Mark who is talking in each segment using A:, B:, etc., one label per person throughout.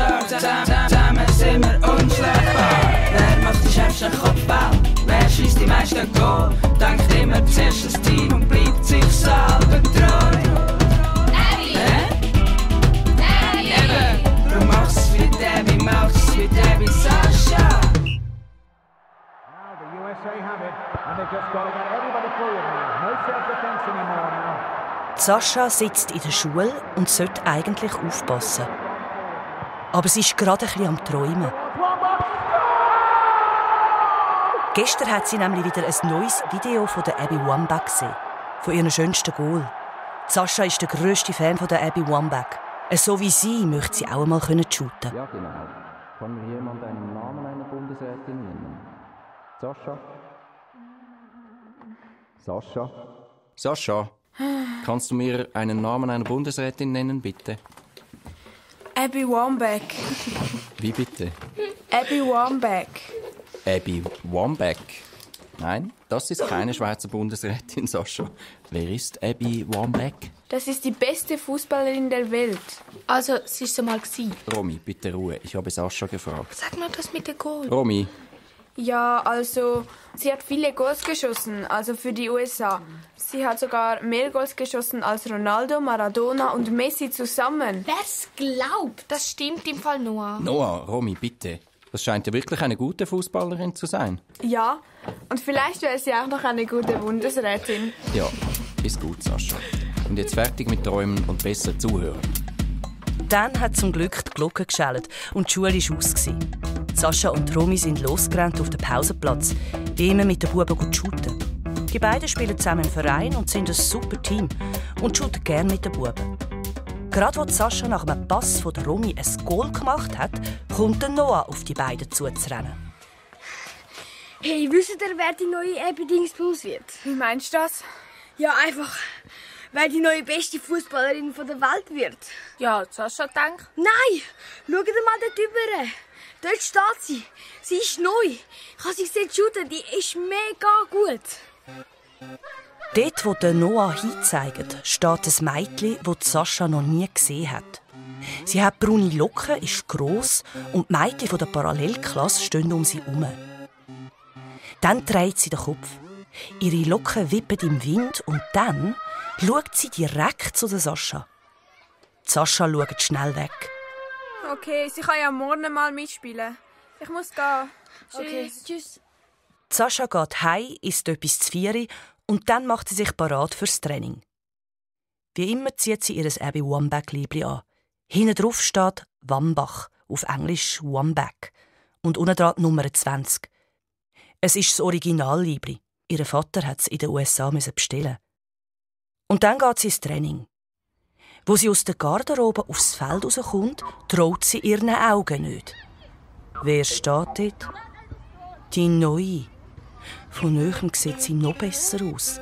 A: stark, zusammen sind wir unschlagbar. Wer macht die schärfsten Kopfball? Wer schießt die meisten Goal? Denkt immer zuerst das Team und bleibt sich selber treu. Darum mach's wie Debbie, mach's wie Debbie, Sascha.
B: Now the USA have it, and they've just got to get everybody forward now. No self-defense anymore now.
C: Sascha sitzt in der Schule und sollte eigentlich aufpassen. Aber sie ist gerade ein bisschen am Träumen. Gestern hat sie nämlich wieder ein neues Video von der Abby Wambach gesehen. Von ihrem schönsten Goal. Sascha ist der grösste Fan von der Abby Wambach. So wie sie möchte sie auch einmal shooten.
D: Ja, genau. Kann mir jemand einen Namen einer Bundesrätin nennen? Sascha? Sascha? Sascha? Kannst du mir einen Namen einer Bundesrätin nennen, bitte?
E: Abby Wambach.
D: Wie bitte?
E: Abby Wambach.
D: Abby Wambach? Nein, das ist keine Schweizer Bundesrätin, Sascha. Wer ist Abby Wambach?
E: Das ist die beste Fußballerin der Welt.
F: Also, sie ist mal gewesen.
D: Romy, bitte Ruhe. Ich habe Sascha gefragt.
F: Sag mal das mit dem Goal.
D: Romy.
E: Ja, also, sie hat viele Goals geschossen, also für die USA. Sie hat sogar mehr Goals geschossen als Ronaldo, Maradona und Messi zusammen.
F: Wer's glaubt? Das stimmt im Fall Noah.
D: Noah, Romy, bitte. Das scheint ja wirklich eine gute Fußballerin zu sein.
E: Ja, und vielleicht wäre sie auch noch eine gute Bundesrätin.
D: Ja, ist gut, Sascha. Und jetzt fertig mit Träumen und besser zuhören.
C: Dann hat zum Glück die Glocke geschellt und die Schule war aus. Sascha und Romy sind losgerannt auf den Pausenplatz, wie immer mit den Buben shooten. Die beiden spielen zusammen im Verein und sind ein super Team und shooten gerne mit den Buben. Gerade als Sascha nach einem Pass von Romy ein Goal gemacht hat, kommt Noah auf die beiden zuzurennen.
G: Hey, wisst ihr, wer die neue Abby Dingsbums wird?
E: Wie meinst du das?
G: Ja, einfach, weil die neue beste Fußballerin der Welt wird.
E: Ja, Sascha denkt.
G: Nein, schaut mal dort rüber. Dort steht sie. Sie ist neu. Ich habe sie gesehen shooten, die ist mega gut.
C: Dort, wo der Noah hinzeigt, steht ein Mädchen, das Sascha noch nie gesehen hat. Sie hat braune Locken, ist gross und die Mädchen der Parallelklasse stehen um sie herum. Dann dreht sie den Kopf. Ihre Locken wippen im Wind und dann schaut sie direkt zu Sascha. Sascha schaut schnell weg.
E: Okay, sie kann ja morgen mal mitspielen. Ich muss gehen.
G: Okay, tschüss.
C: Sascha geht heim, isst etwas zu Vieri und dann macht sie sich parat fürs Training. Wie immer zieht sie ihr Abby Wambach-Liebli an. Hinten drauf steht Wambach, auf Englisch Wambach. Und unten dran Nummer 20. Es ist das Original-Liebli. Ihr Vater hat es in den USA bestellen. Und dann geht sie ins Training. Wo sie aus der Garderobe aufs Feld rauskommt, traut sie ihren Augen nicht. Wer steht dort? Die Neue. Von Nähem sieht sie noch besser aus.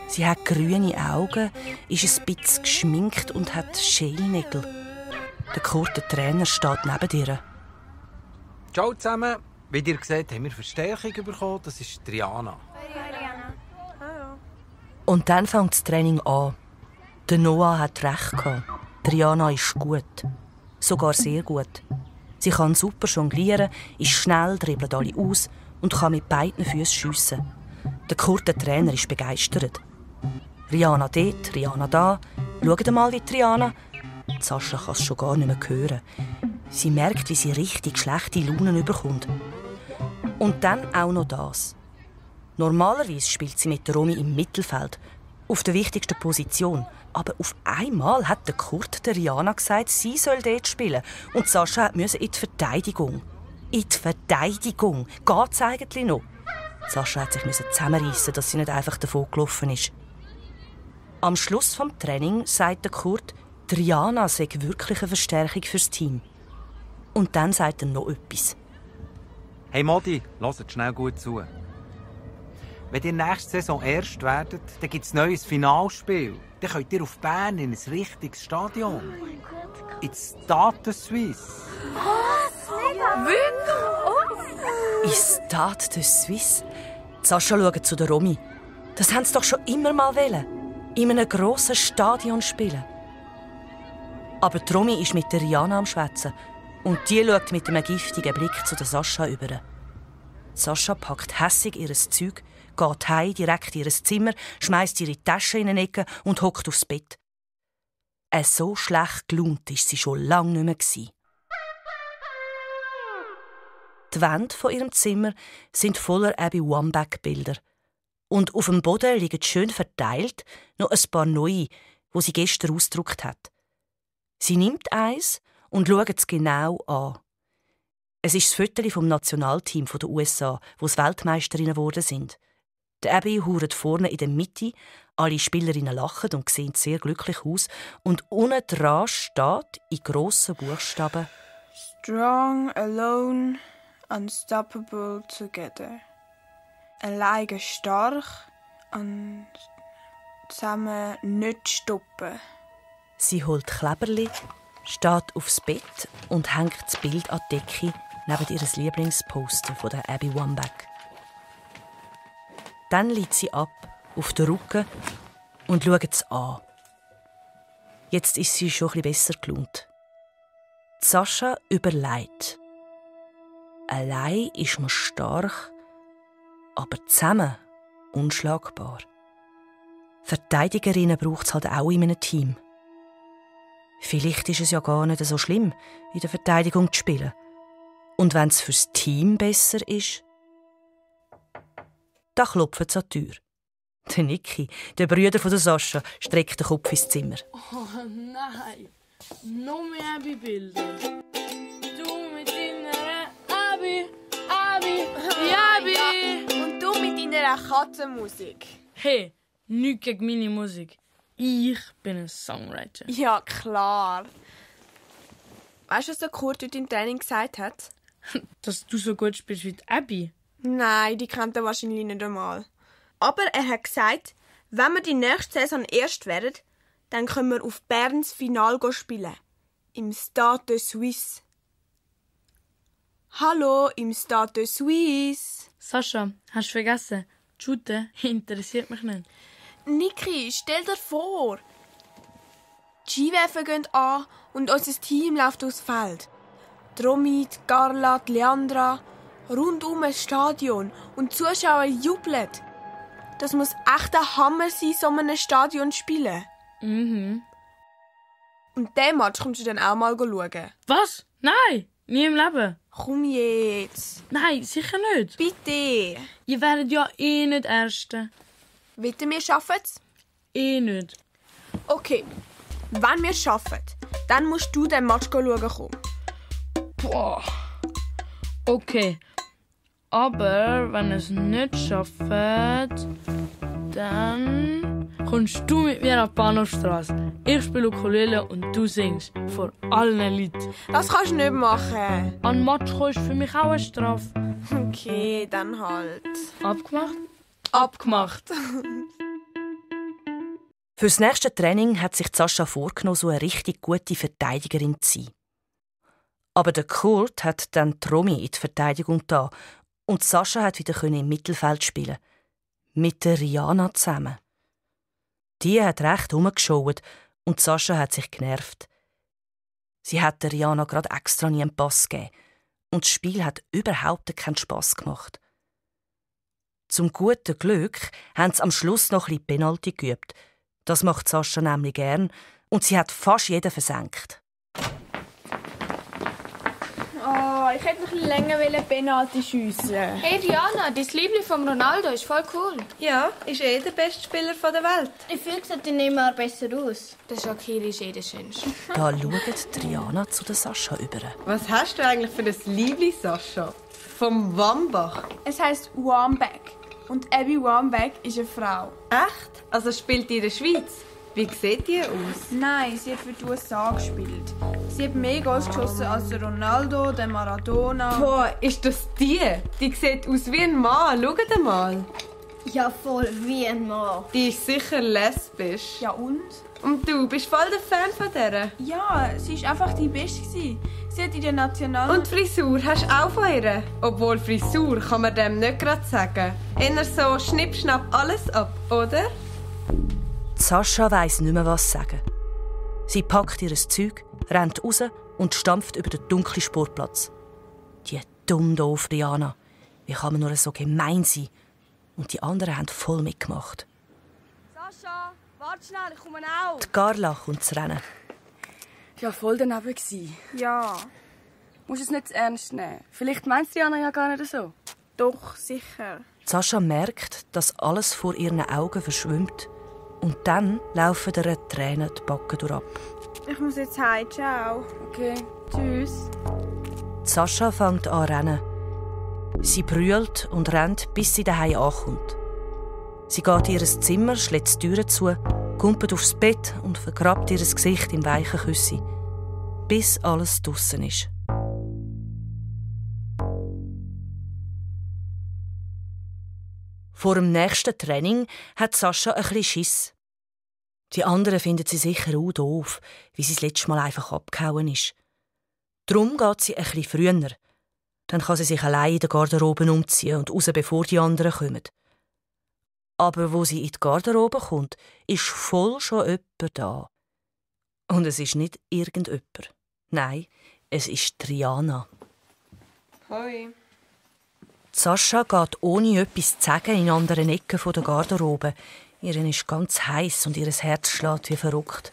C: Sie hat grüne Augen, ist ein bisschen geschminkt und hat Schälnägel. Der Kurt, der Trainer, steht neben ihr.
H: Ciao zusammen. Wie ihr seht, haben wir Verstärkung bekommen. Das ist Triana.
C: Und dann fängt das Training an. Der Noah hat recht gehabt. Triana ist gut. Sogar sehr gut. Sie kann super jonglieren, ist schnell, dribbelt alle aus und kann mit beiden Füßen schiessen. Der Kurt, der Trainer, ist begeistert. Rihanna dort, Rihanna da. Schaut mal, wie Triana. Sascha kann es schon gar nicht mehr hören. Sie merkt, wie sie richtig schlechte Launen bekommt. Und dann auch noch das. Normalerweise spielt sie mit der Romy im Mittelfeld, auf der wichtigsten Position. Aber auf einmal hat der Kurt der Rihanna gesagt, sie soll dort spielen. Und Sascha musste in die Verteidigung. In die Verteidigung. Geht's eigentlich noch? Sascha hat sich zusammenreissen, dass sie nicht einfach davon gelaufen ist. Am Schluss des Trainings sagt der Kurt, die Rihanna sei wirklich eine Verstärkung fürs Team. Und dann sagt er noch etwas.
H: Hey Modi, hört schnell gut zu. Wenn ihr nächste Saison erst werdet, dann gibt es ein neues Finalspiel. Dann könnt ihr auf Bern in ein richtiges Stadion. Ins Stade de Suisse.
E: Was? Wirklich?
C: Ins Stade de Suisse? Sascha schaut zu der Romy. Das haben sie doch schon immer mal wollen. In einem grossen Stadion spielen. Aber die Romy ist mit der Rihanna am Schwätzen. Und die schaut mit einem giftigen Blick zu der Sascha über. Sascha packt hässig ihr Zeug, geht heim, direkt in ihr Zimmer, schmeißt ihre Tasche in eine Ecke und hockt aufs Bett. So schlecht gelaunt war sie schon lange nicht mehr. Die Wände von ihrem Zimmer sind voller Abby Wambach-Bilder. Und auf dem Boden liegen schön verteilt noch ein paar neue, die sie gestern ausgedruckt hat. Sie nimmt eins und schaut es genau an. Es ist das Foto vom Nationalteam der USA, wo es Weltmeisterinnen geworden sind. Die Abby hauert vorne in der Mitte, alle Spielerinnen lachen und sehen sehr glücklich aus. Und unten dran steht in grossen Buchstaben
E: Strong, alone, unstoppable together. Alleine stark und zusammen nicht stoppen.
C: Sie holt Kleberli, steht aufs Bett und hängt das Bild an die Decke neben ihr Lieblingsposter von der Abby Wambach. Dann liegt sie ab, auf den Rücken und schaut es an. Jetzt ist sie schon etwas besser gelaunt. Sascha überlegt. Allein ist man stark, aber zusammen unschlagbar. Verteidigerinnen braucht es halt auch in einem Team. Vielleicht ist es ja gar nicht so schlimm, in der Verteidigung zu spielen. Und wenn es fürs Team besser ist, da klopft es an die Tür. Der Niki, der Bruder von der Sascha, streckt den Kopf ins Zimmer.
I: Oh nein, noch mehr Abby-Bilder. Du mit deiner Abby.
E: Und du mit deiner Katzenmusik.
I: Hey, nichts gegen meine Musik. Ich bin ein Songwriter.
E: Ja, klar. Weißt du, was der Kurt heute im Training gesagt hat?
I: Dass du so gut spielst wie die Abby?
E: Nein, die kennt er wahrscheinlich nicht einmal. Aber er hat gesagt, wenn wir die nächste Saison erst werden, dann können wir auf Berns Final spielen. Im Stade de Suisse. Hallo, im Stade de Suisse.
I: Sascha, hast du vergessen? Shooten interessiert mich nicht.
E: Niki, stell dir vor. Die Skiwerfer gehen an und unser Team läuft aufs Feld. Romy, Carla, Leandra, rundum ein Stadion und die Zuschauer jubeln. Das muss echt ein Hammer sein, so einem Stadion zu spielen.
I: Mhm.
E: Und diesen Match kommst du dann auch mal schauen.
I: Was? Nein, nie im Leben.
E: Komm jetzt.
I: Nein, sicher nicht.
E: Bitte.
I: Ihr werdet ja eh nicht Erste.
E: Wetten wir schaffen es?
I: Eh nicht.
E: Okay, wenn wir es schaffen, dann musst du den Match schauen kommen.
I: Boah. Okay. Aber wenn ihr es nicht schafft, dann kommst du mit mir an die Bahnhofstrasse. Ich spiele Ukulele und du singst. Vor allen Leuten.
E: Das kannst du nicht machen.
I: An Match ist für mich auch eine Strafe.
E: Okay, dann halt.
I: Abgemacht?
E: Abgemacht.
C: Fürs nächste Training hat sich Sascha vorgenommen, so eine richtig gute Verteidigerin zu sein. Aber der Kurt hat dann Romy in die Verteidigung da und Sascha hat wieder im Mittelfeld spielen. Mit der Rihanna zusammen. Die hat recht rumgeschaut und Sascha hat sich genervt. Sie hat der Rihanna gerade extra nie einen Pass gegeben und das Spiel hat überhaupt keinen Spass gemacht. Zum guten Glück haben sie am Schluss noch ein bisschen Penalty geübt. Das macht Sascha nämlich gern und sie hat fast jeden versenkt.
E: Oh, ich hätte noch ein bisschen länger Penalty schiessen.
F: Hey Diana, dein Liebling von Ronaldo ist voll cool.
J: Ja, ist der beste Spieler der Welt.
F: Ich finde, sieht nicht mehr besser aus. Der Shakiri ist der schönste.
C: Da schaut Triana zu der Sascha über.
J: Was hast du eigentlich für ein Liebling, Sascha? Vom Wambach?
E: Es heisst Wambach. Und Abby Wambach ist eine Frau.
J: Echt? Also spielt die in der Schweiz? Wie sieht die aus?
E: Nein, sie hat für die USA gespielt. Sie hat mehr Goals geschossen als der Ronaldo, der Maradona.
J: Boah, ist das die? Die sieht aus wie ein Mann. Schaut mal.
F: Ja, voll wie ein Mann.
J: Die ist sicher lesbisch.
E: Ja und?
J: Und du, bist voll der Fan von der?
E: Ja, sie war einfach die Beste. Sie hat in der National...
J: Und Frisur hast du auch von ihr? Obwohl Frisur kann man dem nicht gerade sagen. Eher so schnipp-schnapp alles ab, oder?
C: Sascha weiss nicht mehr, was sagen. Sie packt ihr Zeug, rennt raus und stampft über den dunklen Sportplatz. Die dumm-doof Rihanna. Wie kann man nur so gemein sein? Und die anderen haben voll mitgemacht.
G: Sascha, warte schnell, ich komme auch.
C: Die Carla kommt zu rennen.
K: Ja, voll daneben.
E: Ja.
K: Musst es nicht zu ernst nehmen. Vielleicht meint Rihanna ja gar nicht so.
E: Doch, sicher.
C: Sascha merkt, dass alles vor ihren Augen verschwimmt. Und dann laufen ihr Tränen die Backen durch ab.
E: Ich muss jetzt heim. Ciao.
K: Okay, tschüss.
C: Sascha fängt an zu rennen. Sie brüllt und rennt, bis sie daheim ankommt. Sie geht in ihr Zimmer, schlägt die Türe zu, kumpelt aufs Bett und vergrabt ihr Gesicht im weichen Küssi, bis alles draussen ist. Vor dem nächsten Training hat Sascha ein bisschen Schiss. Die anderen finden sie sicher auch doof, wie sie das letzte Mal einfach abgehauen ist. Darum geht sie ein bisschen früher. Dann kann sie sich allein in der Garderobe umziehen und raus, bevor die anderen kommen. Aber wo sie in die Garderobe kommt, ist voll schon jemand da. Und es ist nicht irgendjemand. Nein, es ist Rihanna.
J: Hoi.
C: Sascha geht ohne etwas zu sagen in anderen Ecken der Garderobe. Ihr ist ganz heiß und ihr Herz schlägt wie verrückt.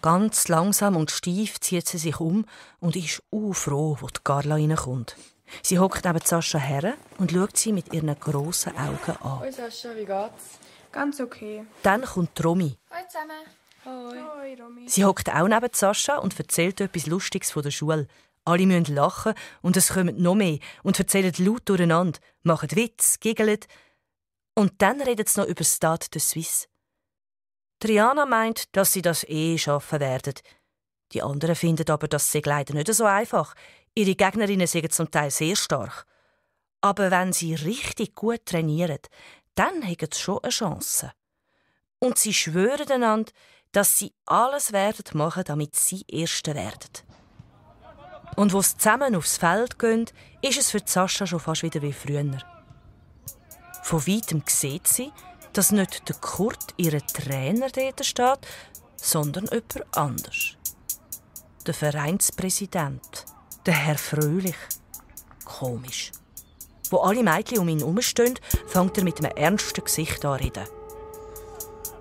C: Ganz langsam und steif zieht sie sich um und ist froh, wo die Carla reinkommt. Sie hockt neben Sascha her und schaut sie mit ihren grossen Augen an.
K: Hoi Sascha, wie geht's?
E: Ganz okay.
C: Dann kommt Romy.
F: Hallo zusammen.
E: Hoi, Romy.
C: Sie hockt auch neben Sascha und erzählt etwas Lustiges von der Schule. Alle müssen lachen und es kommen noch mehr und erzählen laut durcheinander, machen Witz, giggeln. Und dann redet sie noch über das Stade de Suisse. Rihanna meint, dass sie das schaffen werden. Die anderen finden aber, das sei leider nicht so einfach. Ihre Gegnerinnen sind zum Teil sehr stark. Aber wenn sie richtig gut trainieren, dann haben sie schon eine Chance. Und sie schwören einander, dass sie alles werden machen, damit sie Erste werden. Und wo sie zusammen aufs Feld gehen, ist es für Sascha schon fast wieder wie früher. Von weitem sieht sie, dass nicht der Kurt, ihr Trainer, dort steht, sondern jemand anders. Der Vereinspräsident, der Herr Fröhlich. Komisch. Wo alle Mädchen um ihn herumstehen, fängt er mit einem ernsten Gesicht an zu reden.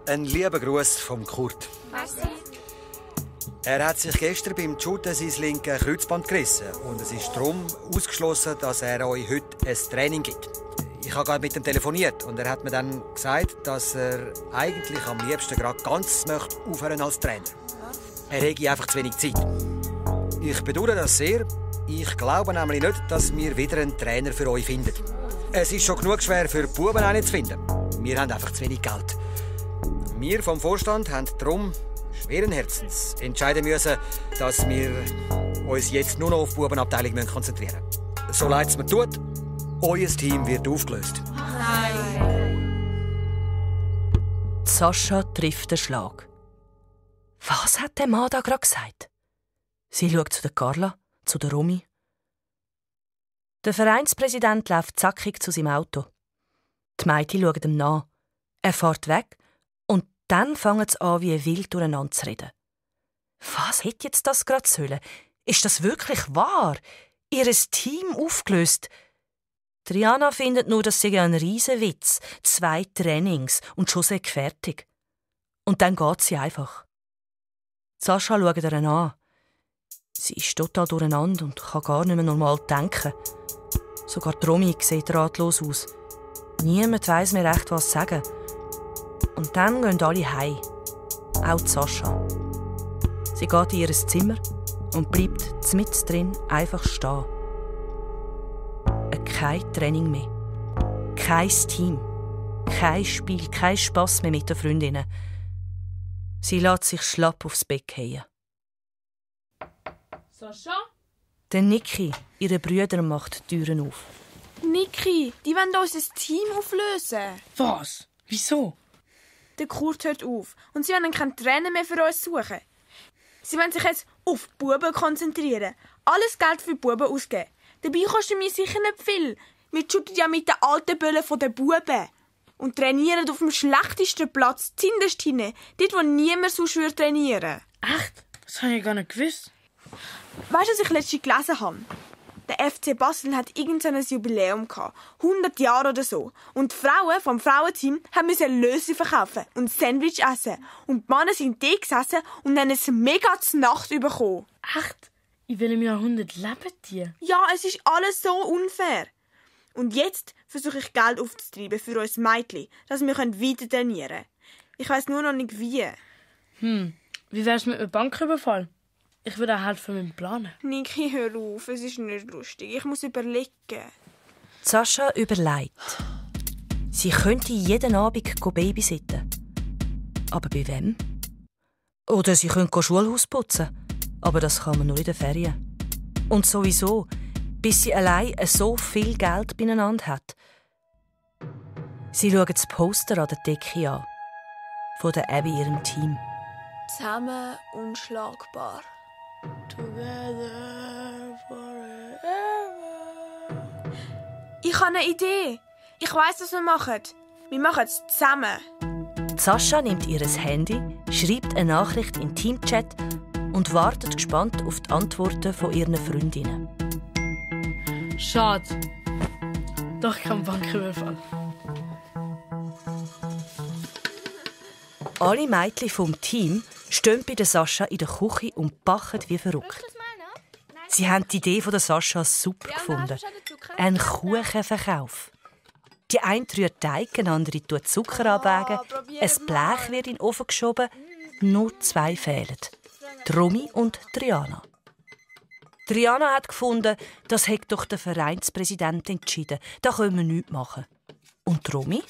L: Ein lieber Gruß vom Kurt.
F: Merci.
L: Er hat sich gestern beim Shooten sein linkes Kreuzband gerissen und es ist darum ausgeschlossen, dass er euch heute ein Training gibt. Ich habe gerade mit ihm telefoniert und er hat mir dann gesagt, dass er eigentlich am liebsten gerade ganz möchte aufhören als Trainer. Er hätte einfach zu wenig Zeit. Ich bedauere das sehr. Ich glaube nämlich nicht, dass wir wieder einen Trainer für euch finden. Es ist schon genug schwer für die Buben einen zu finden. Wir haben einfach zu wenig Geld. Wir vom Vorstand haben darum schweren Herzens entscheiden müssen, dass wir uns jetzt nur noch auf die Bubenabteilung konzentrieren müssen. So leid es mir tut, euer Team wird aufgelöst.
C: Nein. Sascha trifft den Schlag. Was hat der Mann da gerade gesagt? Sie schaut zu der Carla, zu der Romy. Der Vereinspräsident läuft zackig zu seinem Auto. Die Mädchen schauen ihm nach. Er fährt weg und dann fangen sie an, wie wild durcheinander zu reden. Was hätte jetzt das gerade sollen? Ist das wirklich wahr? Ihr Team aufgelöst? Rihanna findet nur, das sei ein Riesenwitz. 2 Trainings und schon sei fertig. Und dann geht sie einfach. Sascha schaut ihr an. Sie ist total durcheinander und kann gar nicht mehr normal denken. Sogar die Romy sieht ratlos aus. Niemand weiss mehr recht, was sagen. Und dann gehen alle heim. Auch Sascha. Sie geht in ihr Zimmer und bleibt mitten drin einfach stehen. Kein Training mehr. Kein Team. Kein Spiel, kein Spass mehr mit den Freundinnen. Sie lässt sich schlapp aufs Bett fallen.
I: Sascha?
C: Der Niki, ihre Brüder, macht die Türen auf.
E: Niki, die wollen unser Team auflösen.
I: Was? Wieso?
E: Der Kurt hört auf und sie wollen keinen Trainer mehr für uns suchen. Sie wollen sich jetzt auf die Buben konzentrieren. Alles Geld für die Buben ausgeben. Dabei kostet mir sicher nicht viel. Wir shooten ja mit den alten Böllen der Buben. Und trainieren auf dem schlechtesten Platz, hinterst hinten, dort, wo niemand sonst trainieren würde.
I: Echt? Das habe ich gar nicht gewusst.
E: Weißt du, was ich letztens gelesen habe? Der FC Basel hat irgendein Jubiläum gehabt. 100 Jahre oder so. Und die Frauen vom Frauenteam mussten Lösi verkaufen und Sandwich essen. Und die Männer sind da gesessen und haben es mega zur Nacht bekommen.
I: Echt? In welchem Jahrhundert leben die?
E: Ja, es ist alles so unfair. Und jetzt versuche ich Geld aufzutreiben für uns Mädchen, dass wir weiter trainieren können. Ich weiss nur noch nicht wie.
I: Wie wär's mit einem Banküberfall? Ich würde auch helfen mit dem Planen.
E: Niki, hör auf, es ist nicht lustig. Ich muss überlegen.
C: Sascha überlegt. Sie könnte jeden Abend babysitten. Aber bei wem? Oder sie könnte Schulhaus putzen. Aber das kann man nur in den Ferien. Und sowieso, bis sie allein so viel Geld beieinander hat. Sie schaut das Poster an der Decke an. Von der Abby ihrem Team.
E: Zusammen unschlagbar.
I: Together forever.
E: Ich habe eine Idee. Ich weiss, was wir machen. Wir machen es zusammen.
C: Sascha nimmt ihr Handy, schreibt eine Nachricht in den Teamchat und wartet gespannt auf die Antworten von ihren Freundinnen.
I: Schade. Doch kein Banküberfall.
C: Alle Mädchen vom Team stehen bei der Sascha in der Küche und backen wie verrückt. Sie haben die Idee von der Sascha super gefunden. Ein Kuchenverkauf. Die eine rührt Teig, die andere tut Zucker anwägen, ein Blech wird in den Ofen geschoben, nur 2 fehlen. Romy und Triana. Triana hat gefunden, das hat doch der Vereinspräsident entschieden. Da können wir nichts machen. Und Romy?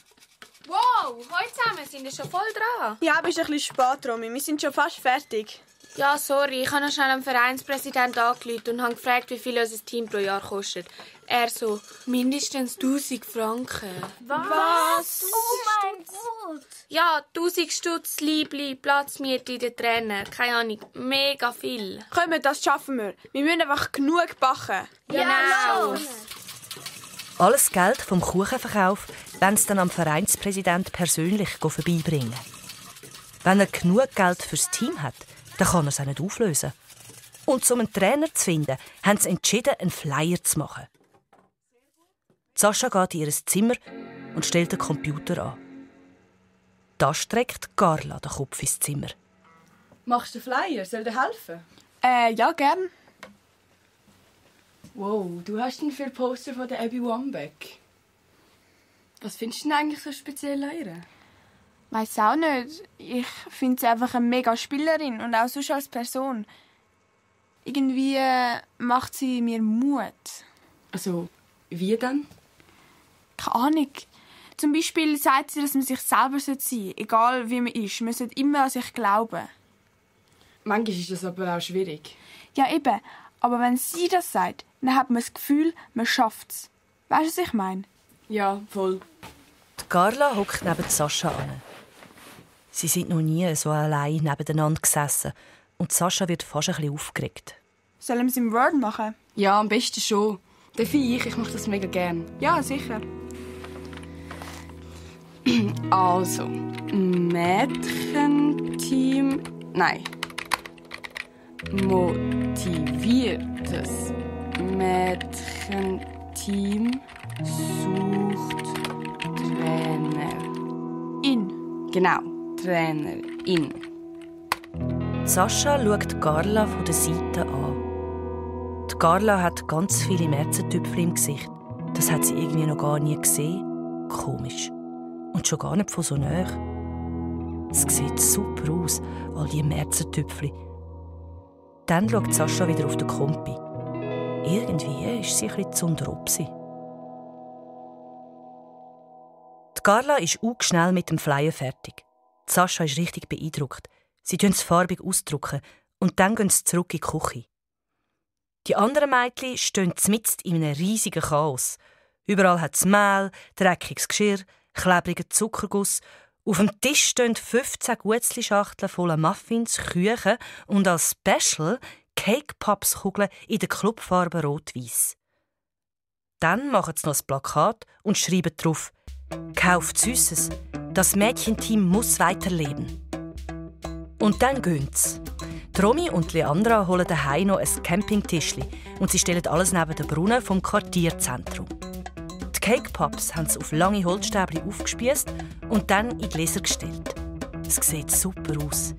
F: Wow, heute zusammen sind wir schon voll dran.
E: Ja, bist ein bisschen spät, Romy. Wir sind schon fast fertig.
F: Ja, sorry, ich habe noch schnell am Vereinspräsidenten angerufen und habe gefragt, wie viel unser Team pro Jahr kostet. Er so, mindestens 1000 Franken.
G: Was? Oh mein Gott!
F: Ja, 1000 Stutz, Liebli, Platzmiete, der Trainer. Keine Ahnung, mega viel.
E: Komm, das schaffen wir. Wir müssen einfach genug backen.
F: Genau.
C: Alles Geld vom Kuchenverkauf wollen sie dann am Vereinspräsident persönlich vorbeibringen. Wenn er genug Geld fürs Team hat, dann kann er es auch nicht auflösen. Und um einen Trainer zu finden, haben sie entschieden, einen Flyer zu machen. Sascha geht in ihr Zimmer und stellt den Computer an. Da streckt Carla den Kopf ins Zimmer.
K: Machst du den Flyer? Soll dir helfen?
E: Ja, gern.
K: Wow, du hast einen für Poster von der Abby Wambach. Was findest du denn eigentlich so speziell an ihr?
E: Weiss auch nicht. Ich finde sie einfach eine mega Spielerin und auch sonst als Person. Irgendwie macht sie mir Mut.
K: Also, wie denn?
E: Keine Ahnung. Zum Beispiel sagt sie, dass man sich selber sein sollte, egal wie man ist. Man sollte immer an sich glauben.
K: Manchmal ist das aber auch schwierig.
E: Ja, eben. Aber wenn sie das sagt, dann hat man das Gefühl, man schafft es. Weißt du, was ich meine?
K: Ja, voll.
C: Die Carla hockt neben Sascha an. Sie sind noch nie so allein nebeneinander gesessen und Sascha wird fast ein bisschen aufgeregt.
E: Sollen wir es im Word machen?
K: Ja, am besten schon. Darf ich? Ich mache das mega gern.
E: Ja, sicher.
K: Also, Mädchenteam... Nein. Motiviertes Mädchenteam sucht Trainerin. Genau, Trainerin.
C: Sascha schaut Carla von der Seite an. Die Carla hat ganz viele Märzentüpfel im Gesicht. Das hat sie irgendwie noch gar nie gesehen. Komisch. Und schon gar nicht von so nahe. Es sieht super aus, all die Märzentüpfel. Dann schaut Sascha wieder auf den Kompi. Irgendwie ist sie ein bisschen zu unteropsi. Die Carla ist auch schnell mit dem Flyer fertig. Die Sascha ist richtig beeindruckt. Sie drucken es farbig ausdrucken und dann gehen sie zurück in die Küche. Die anderen Mädchen stehen mitten in einem riesigen Chaos. Überall hat es Mehl, dreckiges Geschirr, klebrigen Zuckerguss. Auf dem Tisch stehen 15 Guetzli-Schachteln voller Muffins, Küchen und als Special Cake-Pops-Kugeln in der Clubfarbe rot-weiss. Dann machen sie noch ein Plakat und schreiben drauf: «Kauft Süßes, das Mädchenteam muss weiterleben.» Und dann gehen sie. Romy und Leandra holen daheim noch ein Campingtischli und sie stellen alles neben den Brunnen vom Quartierzentrum. Die Cake Pops haben sie auf lange Holzstäbchen aufgespießt und dann in Gläser gestellt. Es sieht super aus,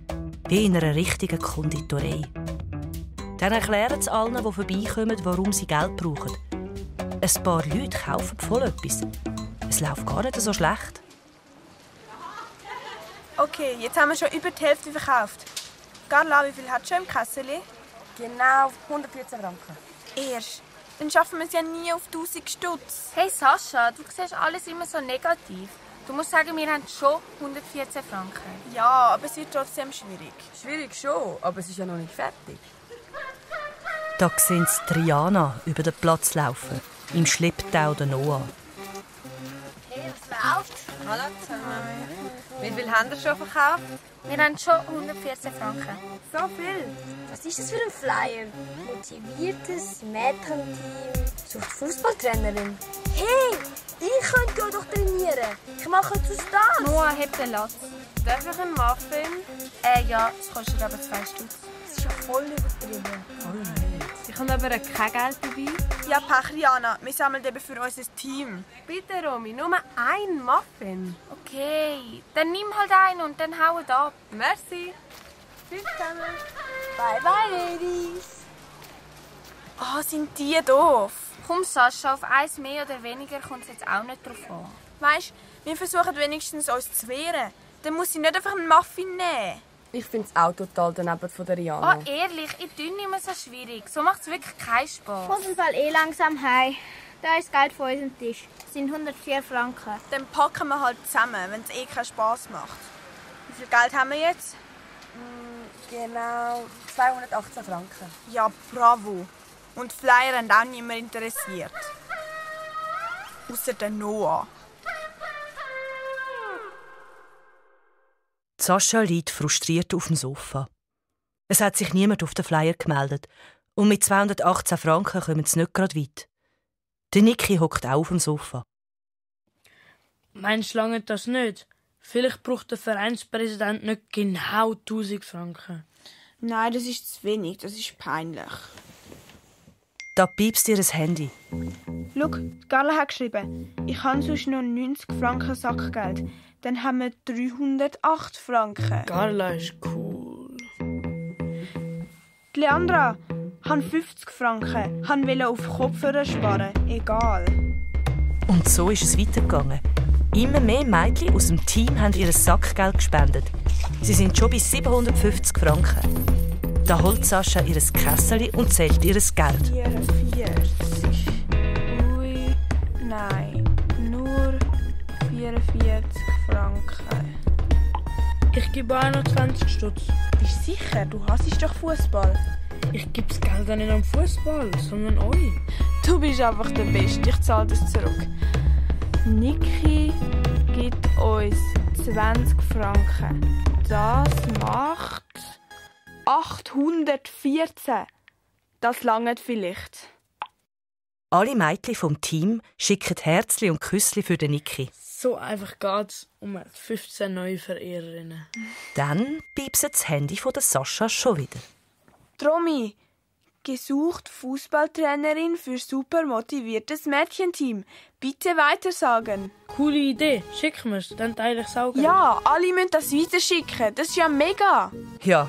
C: wie in einer richtigen Konditorei. Dann erklären sie allen, die vorbeikommen, warum sie Geld brauchen. Ein paar Leute kaufen voll etwas. Es läuft gar nicht so schlecht.
E: Okay, jetzt haben wir schon über die Hälfte verkauft. Carla, wie viel hat schon im Kesseli?
G: Genau 114 Franken.
E: Erst. Dann schaffen wir es ja nie auf 1000 Stutz.
F: Hey Sascha, du siehst alles immer so negativ. Du musst sagen, wir haben schon 114 Franken.
E: Ja, aber es wird trotzdem schwierig.
K: Schwierig schon, aber es ist ja noch nicht fertig.
C: Da sehen sie Triana über den Platz laufen, im Schlepptau der Noah.
G: Hey, was läuft?
J: Hallo zusammen. Wie viel haben ihr schon verkauft?
F: Wir haben schon 114 Franken.
J: So viel?
G: Was ist das für ein Flyer? Motiviertes Mädchenteam sucht Fußballtrainerin. Hey, ich könnte ja doch trainieren. Ich mache zu das.
F: Noah, heb den Latz.
J: Darf ich einen Muffin?
F: Ja, das kostet aber 2 Stutz.
G: Das ist ja voll übertrieben.
J: Ich habe aber kein Geld dabei.
E: Ja, Pech, Rihanna. Wir sammeln eben für unser Team.
J: Bitte, Romy, nur ein Muffin.
F: Okay, dann nimm halt einen und dann hau ab.
J: Merci. Tschüss zusammen.
G: Bye, bye, Ladies.
E: Ah, sind die doof.
F: Komm, Sascha, auf eins mehr oder weniger kommt es jetzt auch nicht drauf an.
E: Weisst, wir versuchen wenigstens uns zu wehren. Dann muss sie nicht einfach einen Muffin nehmen.
K: Ich finde es auch total daneben von der Rihanna.
F: Oh, ehrlich, ich tue nicht mehr so schwierig. So macht es wirklich keinen Spaß.
M: Ich muss im Fall langsam heim. Da ist Geld von unserem Tisch. Das sind 104 Franken.
E: Dann packen wir halt zusammen, wenn es keinen Spass macht. Wie viel Geld haben wir jetzt?
K: Genau 218 Franken.
E: Ja, bravo. Und Flyer haben auch niemand interessiert. Außer der Noah.
C: Sascha liegt frustriert auf dem Sofa. Es hat sich niemand auf den Flyer gemeldet und mit 218 Franken kommen sie nicht gerade weit. Der Niki hockt auch auf dem Sofa.
I: Meinst du lange das nicht? Vielleicht braucht der Vereinspräsident nicht genau 1000 Franken.
E: Nein, das ist zu wenig. Das ist peinlich.
C: Da piepst ihr das Handy.
E: Schau, Carla hat geschrieben, ich habe sonst noch 90 Franken Sackgeld. Dann haben wir 308 Franken.
I: Carla ist cool.
E: Die Leandra hat 50 Franken. Wollte auf Kopfhörer sparen. Egal.
C: Und so ist es weitergegangen. Immer mehr Mädchen aus dem Team haben ihr Sackgeld gespendet. Sie sind schon bei 750 Franken. Da holt Sascha ihr Kessel und zählt ihr Geld.
E: 44. Ui, nein. Nur 44 Franken.
I: Ich gebe auch noch 20 Stutz.
E: Bist du sicher? Du hasst doch Fußball.
I: Ich gebe das Geld auch nicht am Fußball, sondern euch.
E: Du bist einfach der Beste. Ich zahle das zurück. Niki gibt uns 20 Franken. Das macht 814. Das langt vielleicht.
C: Alle Mädchen vom Team schicken Herzli und Küssli für den Niki.
I: So einfach geht's um 15 neue Verehrerinnen.
C: Dann piepst das Handy von der Sascha schon wieder.
E: Romy, gesucht Fußballtrainerin für super motiviertes Mädchenteam. Bitte weitersagen.
I: Coole Idee. Schick mir's, dann teile ich's auch.
E: Ja, alle müssen das weiterschicken. Das ist ja mega.
C: Ja,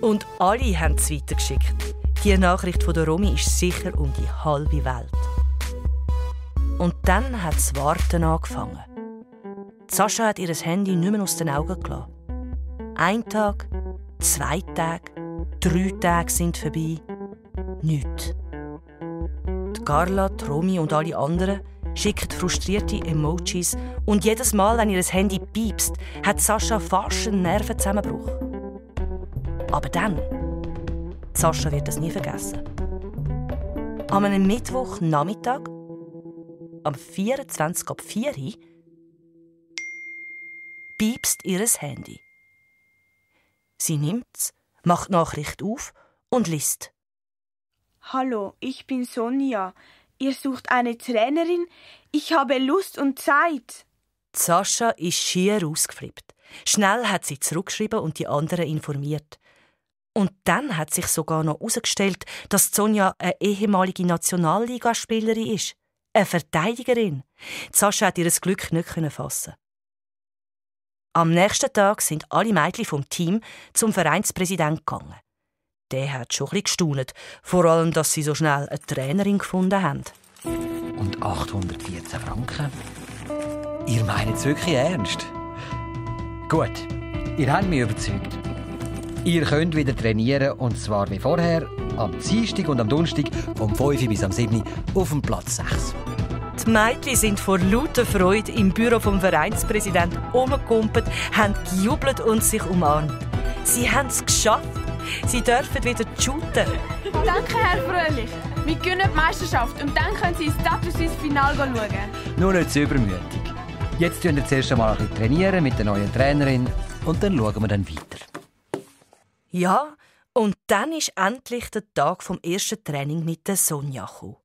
C: und alle haben es weitergeschickt. Die Nachricht von der Romy ist sicher um die halbe Welt. Und dann hat das Warten angefangen. Sascha hat ihr Handy nicht mehr aus den Augen gelassen. 1 Tag, 2 Tage, 3 Tage sind vorbei. Nichts. Die Carla, die Romy und alle anderen schicken frustrierte Emojis und jedes Mal, wenn ihr Handy piepst, hat Sascha fast einen Nervenzusammenbruch. Aber dann, Sascha wird das nie vergessen. An einem Mittwochnachmittag, am 24 ab 4 Uhr, piepst ihr Handy. Sie nimmt's, macht die Nachricht auf und liest.
E: Hallo, ich bin Sonja. Ihr sucht eine Trainerin? Ich habe Lust und Zeit.
C: Sascha ist schier ausgeflippt. Schnell hat sie zurückgeschrieben und die anderen informiert. Und dann hat sich sogar noch herausgestellt, dass Sonja eine ehemalige Nationalligaspielerin ist. Eine Verteidigerin. Sascha hat ihr Glück nicht fassen. Am nächsten Tag sind alle Mädchen vom Team zum Vereinspräsidenten gegangen. Der hat schon ein bisschen gestaunt, vor allem, dass sie so schnell eine Trainerin gefunden haben.
L: Und 814 Franken? Ihr meint es wirklich ernst? Gut, ihr habt mich überzeugt. Ihr könnt wieder trainieren, und zwar wie vorher, am Dienstag und am Donnerstag vom 5 bis am 7 auf dem Platz 6.
C: Die Mädchen sind vor lauter Freude im Büro vom Vereinspräsidenten umgekumpelt, haben gejubelt und sich umarmt. Sie haben es geschafft. Sie dürfen wieder shooten.
E: Danke, Herr Fröhlich. Wir gewinnen die Meisterschaft und dann können Sie ins Stade-Finale schauen.
L: Nur nicht zu übermütig. Jetzt trainieren wir zuerst einmal ein bisschen mit der neuen Trainerin und dann schauen wir dann weiter.
C: Ja, und dann ist endlich der Tag vom ersten Training mit der Sonja gekommen.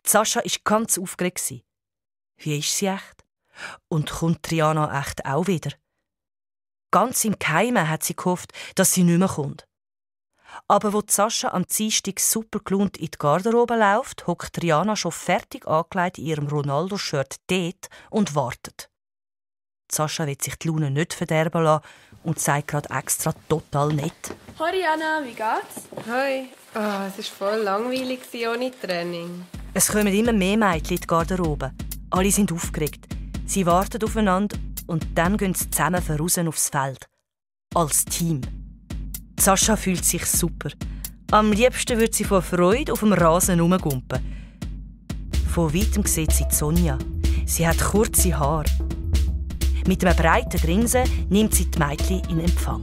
C: Sascha war ganz aufgeregt. Wie ist sie echt? Und kommt Triana echt auch wieder? Ganz im Geheimen hat sie gehofft, dass sie nicht mehr kommt. Aber wo Sascha am Dienstag super gelaunt in die Garderobe läuft, hockt Triana schon fertig angelegt in ihrem Ronaldo-Shirt dort und wartet. Sascha will sich die Laune nicht verderben lassen und sagt gerade extra total nett.
E: Hoi Anna, wie geht's?
J: Hoi. Es war voll langweilig ohne Training.
C: Es kommen immer mehr Mädchen in die Garderobe. Alle sind aufgeregt. Sie warten aufeinander und dann gehen sie zusammen voraus aufs Feld. Als Team. Sascha fühlt sich super. Am liebsten würde sie vor Freude auf dem Rasen herumgumpen. Von weitem sieht sie Sonja. Sie hat kurze Haare. Mit einem breiten Grinsen nimmt sie die Mädchen in Empfang.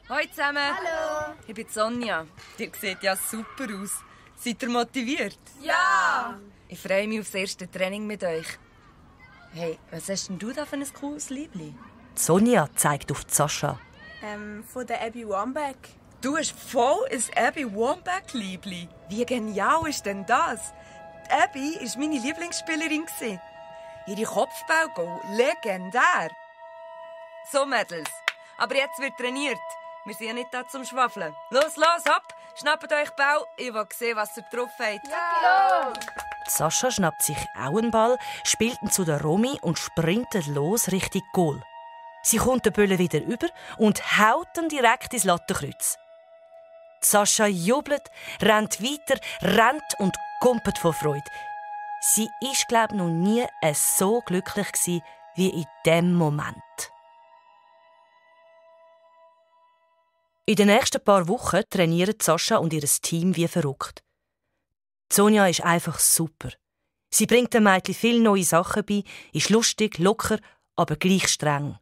N: Hallo zusammen.
M: Hallo.
N: Ich bin Sonja. Ihr seht ja super aus. Seid ihr motiviert?
E: Ja!
N: Ich freue mich auf das erste Training mit euch. Hey, was hast denn du da für ein cooles Liebli?
C: Sonja zeigt auf Sascha.
E: Von der Abby Wambach.
N: Du hast voll ein Abby Wambach-Liebli. Wie genial ist denn das? Die Abby war meine Lieblingsspielerin. Ihre Kopfballgoal, legendär. So, Mädels. Aber jetzt wird trainiert. Wir sind ja nicht da zum Schwafeln. Los, hopp! Schnappt euch Ball. Ich will sehen, was ihr drauf habt.
E: Ja!
C: Sascha schnappt sich auch einen Ball, spielt ihn zu der Romy und sprintet los Richtung Goal. Sie kommt den Böllen wieder über und haut ihn direkt ins Lattenkreuz. Sascha jubelt, rennt weiter, rennt und kumpelt vor Freude. Sie war, glaube ich, noch nie so glücklich wie in diesem Moment. In den nächsten paar Wochen trainieren Sascha und ihr Team wie verrückt. Sonja ist einfach super. Sie bringt den Mädchen viele neue Sachen bei, ist lustig, locker, aber gleich streng.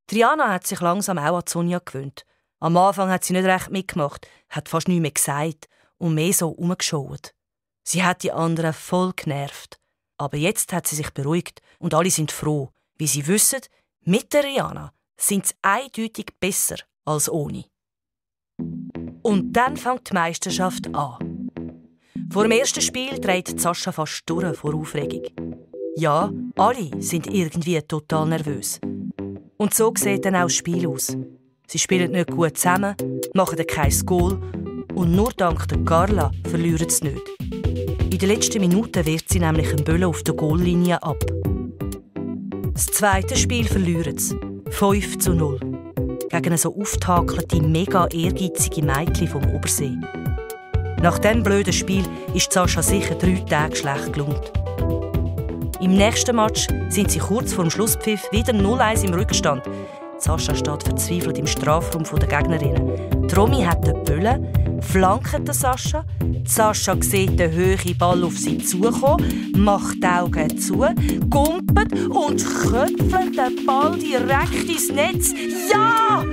C: Triana hat sich langsam auch an Sonja gewöhnt. Am Anfang hat sie nicht recht mitgemacht, hat fast nichts mehr gesagt und mehr so herumgeschaut. Sie hat die anderen voll genervt. Aber jetzt hat sie sich beruhigt und alle sind froh, wie sie wissen, mit der Triana sind sie eindeutig besser als ohne. Und dann fängt die Meisterschaft an. Vor dem ersten Spiel dreht Sascha fast durch vor Aufregung. Ja, alle sind irgendwie total nervös. Und so sieht dann auch das Spiel aus. Sie spielen nicht gut zusammen, machen kein Goal und nur dank der Carla verlieren sie nicht. In den letzten Minuten wehrt sie nämlich einen Böllen auf der Goallinie ab. Das zweite Spiel verlieren sie. 5:0. Gegen eine so auftakelte, mega ehrgeizige Mädchen vom Obersee. Nach diesem blöden Spiel ist Sascha sicher 3 Tage schlecht gelaunt. Im nächsten Match sind sie kurz vor dem Schlusspfiff wieder 0:1 im Rückstand. Sascha steht verzweifelt im Strafraum der Gegnerinnen. Die Romy hat den Böllen, flankt den Sascha. Sascha sieht den hohen Ball auf sie zukommen, macht die Augen zu, gumpet und köpft den Ball direkt ins Netz. Ja!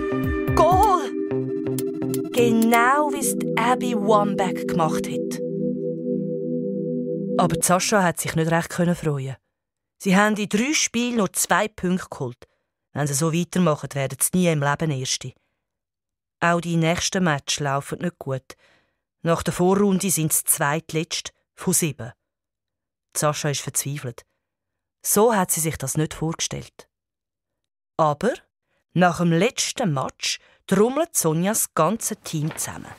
C: Goal! Genau wie es Abby Wambach gemacht hat. Aber Sascha hat sich nicht recht freuen. Sie haben in 3 Spielen noch 2 Punkte geholt. Wenn sie so weitermachen, werden sie nie im Leben Erste. Auch die nächsten Matches laufen nicht gut. Nach der Vorrunde sind sie zweitletzt von 7. Sascha ist verzweifelt. So hat sie sich das nicht vorgestellt. Aber nach dem letzten Match trommelt Sonja das ganze Team zusammen.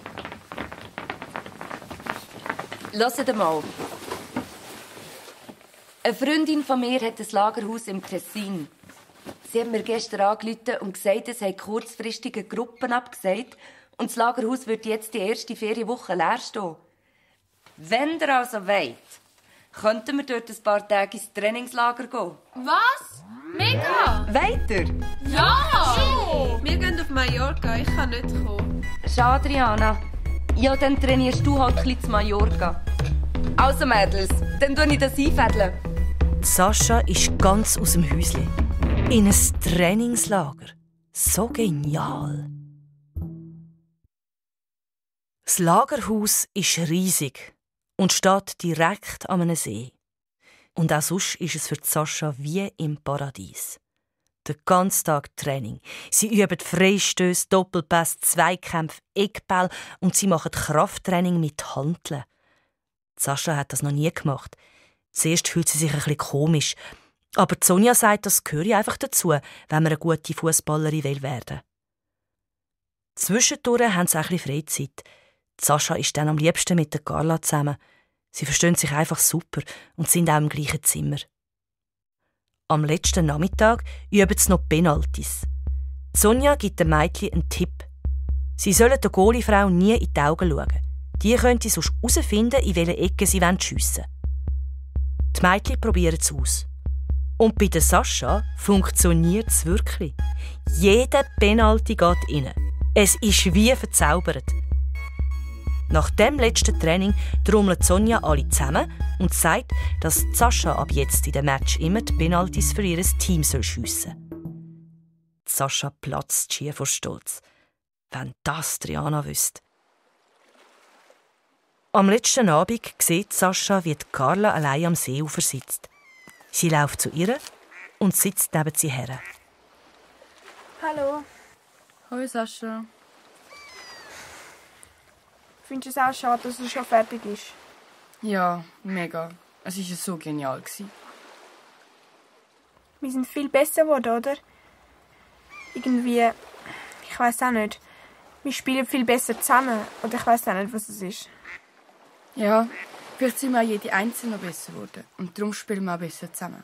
O: Hört mal. Eine Freundin von mir hat ein Lagerhaus im Tessin. Sie hat mir gestern angerufen und gesagt, es haben kurzfristige Gruppen abgesagt und das Lagerhaus wird jetzt die erste Ferienwoche leer stehen. Wenn ihr also wollt, könnten wir dort ein paar Tage ins Trainingslager gehen.
F: Was? Mega!
O: Wollt ihr?
F: Ja!
J: Wir gehen auf Mallorca, ich kann nicht kommen.
O: Schade, Adriana. Ja, dann trainierst du halt ein bisschen zu Mallorca. Also, Mädels, dann tue ich das einfädeln.
C: Sascha ist ganz aus dem Häuschen. In ein Trainingslager. So genial. Das Lagerhaus ist riesig und steht direkt an einem See. Und auch sonst ist es für Sascha wie im Paradies. Den ganzen Tag Training. Sie üben Freistöße, Doppelpass, Zweikämpfe, Eckball und sie machen Krafttraining mit Hanteln. Sascha hat das noch nie gemacht. Zuerst fühlt sie sich ein bisschen komisch. Aber Sonja sagt, das gehöre einfach dazu, wenn man eine gute Fußballerin werden will. Zwischendurch haben sie auch ein bisschen Freizeit. Sascha ist dann am liebsten mit der Carla zusammen. Sie verstehen sich einfach super und sind auch im gleichen Zimmer. Am letzten Nachmittag üben sie noch Penalties. Sonja gibt dem Mädchen einen Tipp. Sie sollen der Goaliefrau nie in die Augen schauen. Die könnte sonst herausfinden, in welche Ecke sie schiessen wollen. Die Mädchen probieren es aus. Und bei der Sascha funktioniert es wirklich. Jeder Penalty geht rein. Es ist wie verzaubert. Nach dem letzten Training trommelt Sonja alle zusammen und sagt, dass Sascha ab jetzt in dem Match immer die Penaltys für ihr Team schiessen soll. Sascha platzt schier vor Stolz. Wenn das Triana wüsste. Am letzten Abend sieht Sascha, wie Carla allein am Seeufer sitzt. Sie läuft zu ihr und sitzt neben sie her.
E: Hallo.
K: Hallo Sascha.
E: Findest du es auch schade, dass es schon fertig ist?
K: Ja, mega. Es war so genial.
E: Wir sind viel besser geworden, oder? Irgendwie, ich weiss auch nicht. Wir spielen viel besser zusammen. Oder ich weiss auch nicht, was es ist.
K: Ja, vielleicht sind wir auch jede Einzelne noch besser geworden. Und darum spielen wir auch besser zusammen.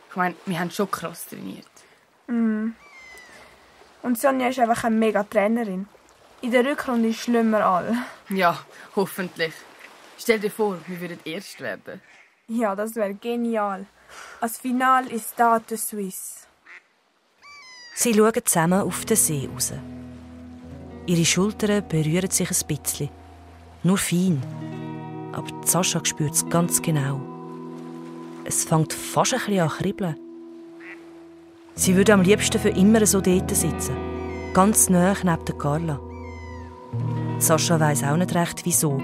K: Ich meine, wir haben schon krass trainiert.
E: Mhm. Und Sonja ist einfach eine mega Trainerin. In der Rückrunde schlimmer alle.
K: Ja, hoffentlich. Stell dir vor, wir würden erst werden.
E: Ja, das wäre genial. Als Finale ist Stade Suisse.
C: Sie schauen zusammen auf den See raus. Ihre Schultern berühren sich ein bisschen. Nur fein. Aber Sascha spürt es ganz genau. Es fängt fast ein bisschen an zu kribbeln. Sie würde am liebsten für immer so dort sitzen. Ganz nahe neben der Carla. Sascha weiss auch nicht recht, wieso.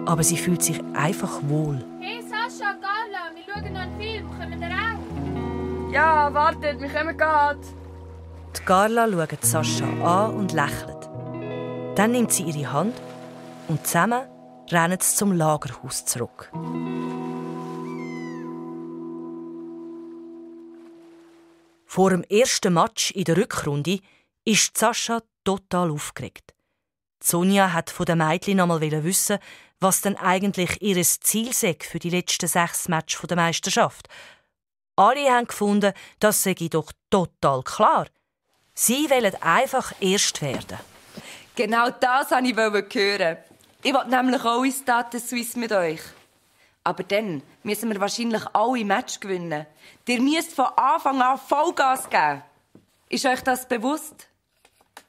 C: Aber sie fühlt sich einfach wohl.
F: Hey Sascha, Carla, wir schauen noch einen Film. Kommen wir auch?
K: Ja, wartet, wir kommen gerade.
C: Die Carla schaut Sascha an und lächelt. Dann nimmt sie ihre Hand und zusammen rennen sie zum Lagerhaus zurück. Vor dem ersten Match in der Rückrunde ist Sascha total aufgeregt. Sonja hat von den Mädchen noch mal wissen, was denn eigentlich ihr Ziel sei für die letzten 6 Matches der Meisterschaft. Alle haben gefunden, das sei doch total klar. Sie wollen einfach erst werden.
O: Genau das wollte ich hören. Ich will nämlich auch ins Stade Suisse mit euch. Aber dann müssen wir wahrscheinlich alle Match gewinnen. Ihr müsst von Anfang an Vollgas geben. Ist euch das bewusst?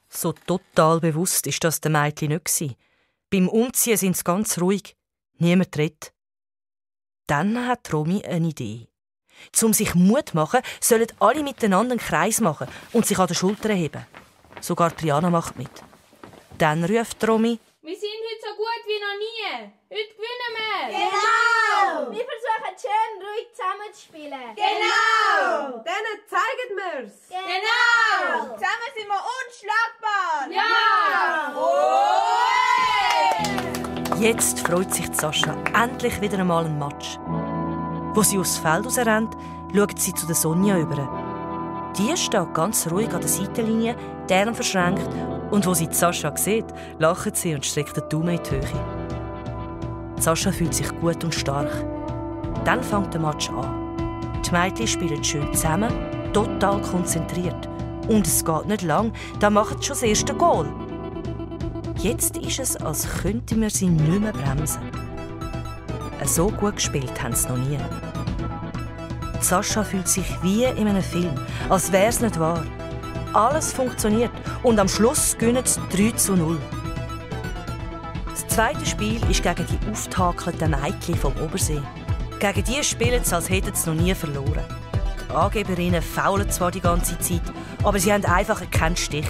C: So total bewusst war das den Mädchen nicht. Beim Umziehen sind sie ganz ruhig. Niemand redet. Dann hat Romy eine Idee. Um sich Mut zu machen, sollen alle miteinander einen Kreis machen und sich an den Schultern heben. Sogar Triana macht mit. Dann ruft Romy:
F: Wir sind heute so gut wie noch nie. Heute gewinnen wir.
M: Genau! Wir versuchen schön ruhig zusammenzuspielen.
J: Genau! Denen zeigen wir's.
M: Genau!
G: Zusammen sind wir unschlagbar.
F: Ja!
C: Jetzt freut sich Sascha endlich wieder einmal ein Match. Wo sie aufs Feld rausrennt, schaut sie zu der Sonja über. Die steht ganz ruhig an der Seitenlinie, die Arme verschränkt Und wo sie Sascha sieht, lacht sie und streckt den Daumen in die Höhe. Sascha fühlt sich gut und stark. Dann fängt der Match an. Die Mädchen spielen schön zusammen, total konzentriert. Und es geht nicht lang, dann machen sie schon das erste Goal. Jetzt ist es, als könnten wir sie nicht mehr bremsen. So gut gespielt haben sie noch nie. Sascha fühlt sich wie in einem Film, als wäre es nicht wahr. Alles funktioniert und am Schluss gewinnen sie 3:0. Das zweite Spiel ist gegen die auftakelten Mädchen vom Obersee. Gegen die spielen sie, als hätten sie noch nie verloren. Die Angeberinnen faulen zwar die ganze Zeit, aber sie haben einfach keinen Stich.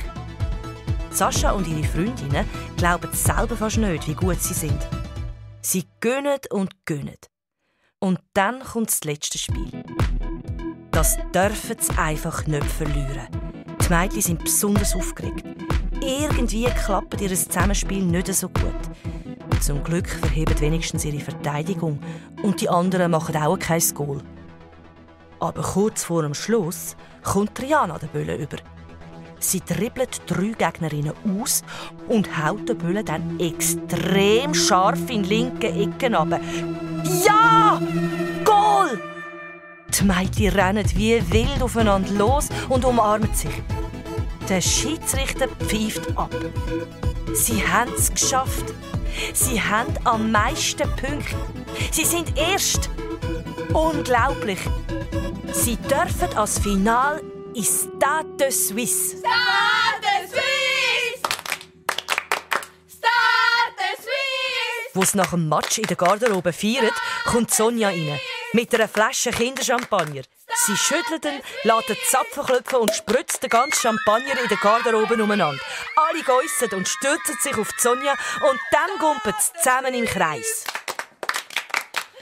C: Sascha und ihre Freundinnen glauben selber fast nicht, wie gut sie sind. Sie gönnen und gönnen. Und dann kommt das letzte Spiel. Das dürfen sie einfach nicht verlieren. Die Mädchen sind besonders aufgeregt. Irgendwie klappt ihr Zusammenspiel nicht so gut. Zum Glück verheben wenigstens ihre Verteidigung und die anderen machen auch kein Goal. Aber kurz vor dem Schluss kommt Triana den Böllen über. Sie dribbelt 3 Gegnerinnen aus und haut den Böllen dann extrem scharf in den linken Ecken runter. Ja! Goal! Die Mädchen rennen wie wild aufeinander los und umarmen sich. Der Schiedsrichter pfeift ab. Sie haben es geschafft. Sie haben am meisten Punkte. Sie sind erst. Unglaublich. Sie dürfen als Finale ins Stade de Suisse.
A: Stade de Suisse! Stade de Suisse!
C: Wo sie nach dem Match in der Garderobe feiern, kommt Sonja rein. Mit einer Flasche Kinderchampagner. Sie schüttelt ihn, lässt den Zapfen klopfen und spritzt den ganzen Champagner in der Garderobe umeinander. Alle geissen und stürzen sich auf Sonja und dann gumpen sie zusammen im Kreis.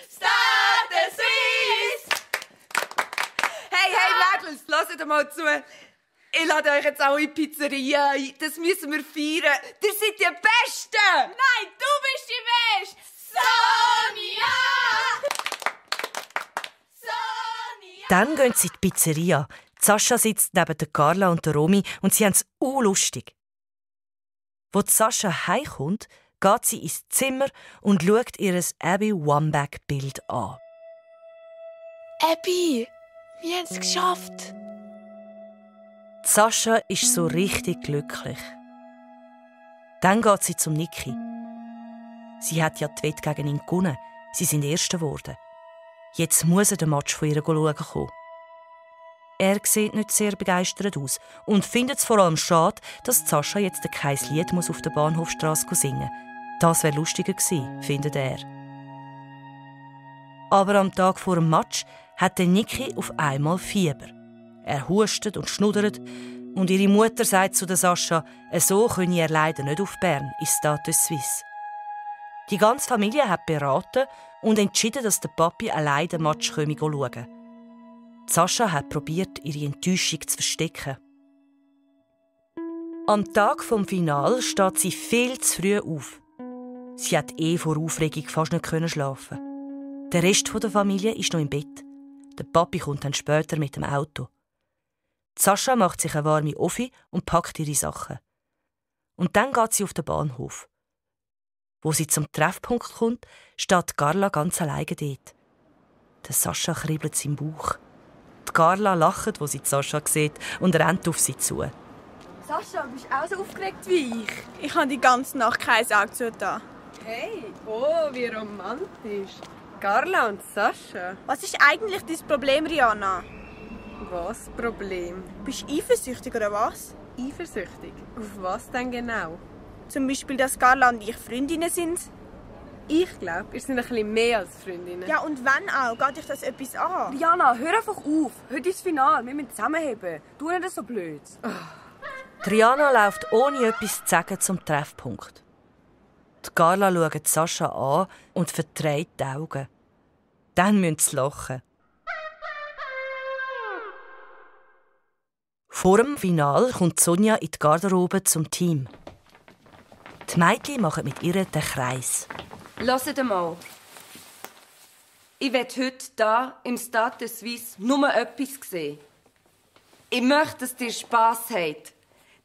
N: Stade de Suisse! Hey, Mädels, hört mal zu. Ich lade euch jetzt auch in die Pizzeria ein. Das müssen wir feiern. Ihr seid die Besten!
A: Nein, du bist die Beste! Sonja!
C: Dann gehen sie in die Pizzeria. Sascha sitzt neben der Carla und der Romy und sie haben es lustig. Als Sascha heimkommt, geht sie ins Zimmer und schaut ihr Abby Wambach-Bild an.
E: Abby, wir haben es geschafft.
C: Sascha ist so richtig glücklich. Dann geht sie zum Niki. Sie hat ja die Wette gegen ihn gewonnen. Sie sind Erste geworden. Jetzt muss er den Match von ihr schauen. Er sieht nicht sehr begeistert aus und findet es vor allem schade, dass Sascha jetzt kein Lied auf der Bahnhofstrasse singen muss. Das wäre lustiger gewesen, findet er. Aber am Tag vor dem Match hat der Niki auf einmal Fieber. Er hustet und schnuddert und ihre Mutter sagt zu der Sascha, so könne er leider nicht auf Bern ins Stade de Suisse. Die ganze Familie hat beraten und entschieden, dass der Papi allein den Match schauen könne. Sascha hat probiert, ihre Enttäuschung zu verstecken. Am Tag vom Finale steht sie viel zu früh auf. Sie hat vor Aufregung fast nicht schlafen. Der Rest der Familie ist noch im Bett. Der Papi kommt dann später mit dem Auto. Sascha macht sich eine warme Offi und packt ihre Sachen. Und dann geht sie auf den Bahnhof. Wo sie zum Treffpunkt kommt, steht Carla ganz alleine dort. Der Sascha kribbelt im Bauch. Die Carla lacht, wo sie Sascha sieht, und rennt auf sie zu.
J: Sascha, bist du auch so aufgeregt wie ich?
E: Ich habe die ganze Nacht kein Auge zugetan.
J: Hey, oh, wie romantisch. Carla und Sascha.
E: Was ist eigentlich dein Problem, Rihanna?
J: Was Problem?
E: Bist du eifersüchtig oder was?
J: Eifersüchtig? Auf was denn genau?
E: Zum Beispiel, dass Carla und ich Freundinnen sind?
J: Ich glaube, ihr seid ein bisschen mehr als Freundinnen.
E: Ja, und wenn auch? Geht dich das etwas an?
K: Rihanna, hör einfach auf. Heute ist das Finale. Wir müssen zusammenheben. Tu nicht so blöd.
C: Rihanna läuft ohne etwas zu sagen zum Treffpunkt. Die Carla schaut Sascha an und verdreht die Augen. Dann müssen sie lachen. Vor dem Finale kommt Sonja in die Garderobe zum Team. Die Mädchen machen mit ihr den Kreis.
O: Hört mal. Ich will heute hier im Stade de Suisse nur etwas sehen. Ich möchte, dass ihr Spass habt.